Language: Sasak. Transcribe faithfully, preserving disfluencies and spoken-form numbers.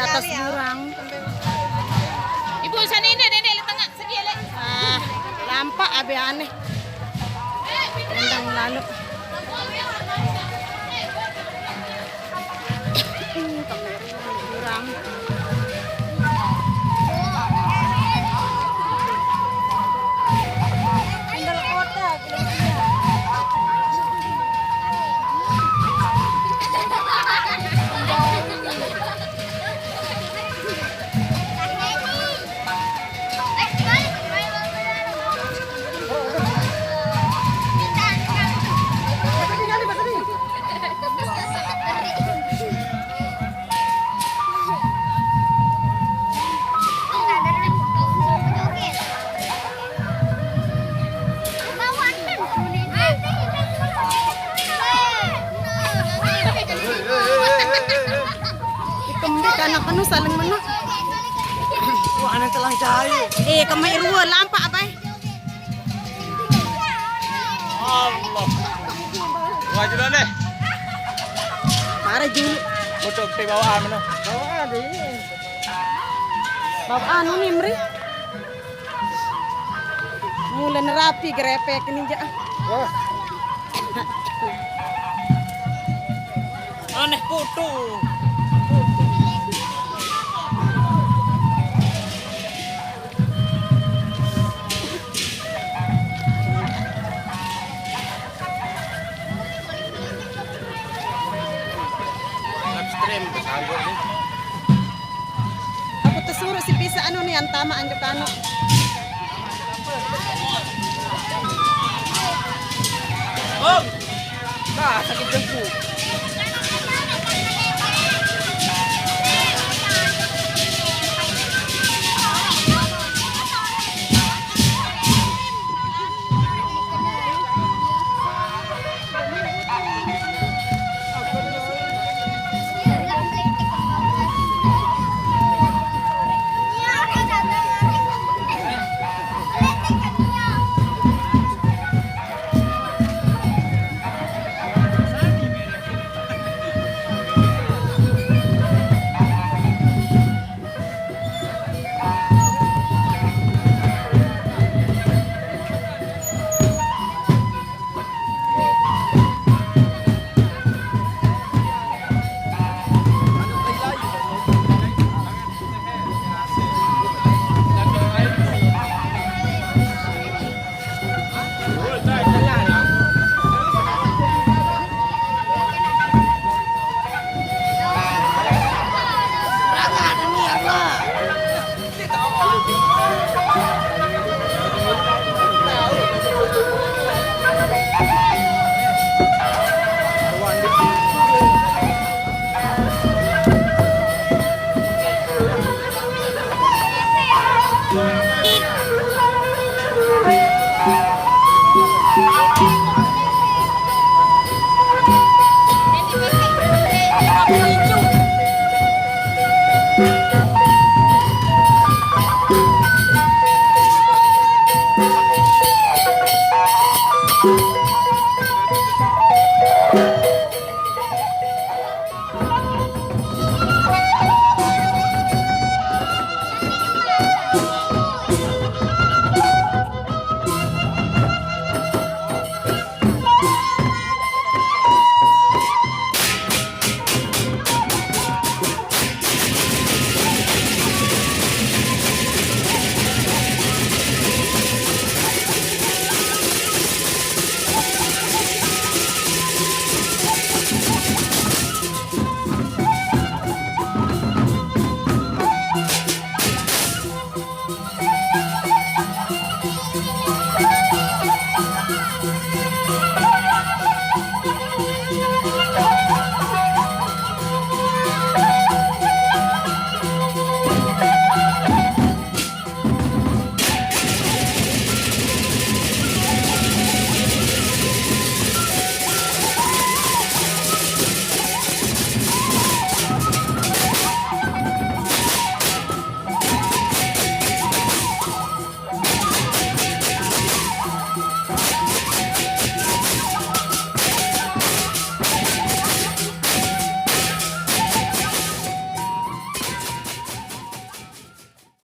Atas jurang. Ibu, sana ini, Nenek, di tengah. Sedia, Lek. Ah, lampak abe aneh. Rendang lalu. Jurang. Ikembik anak penuh saling menang. Wah, aneh telang cahaya. Eh, kemai rua lampak, Abai. Allah. Wah, julu deh. Parah julu. Bocok teh bawaan mana? Bawaan deh. Bawaan ini, Mri. Mula nerapi grepek ini, ja. Wah. Aneh kutu. Live stream, sanggup nih. Aku tersuruh si bisa anu nih, antama anjuk anu. Oh, nah, sakit jemput.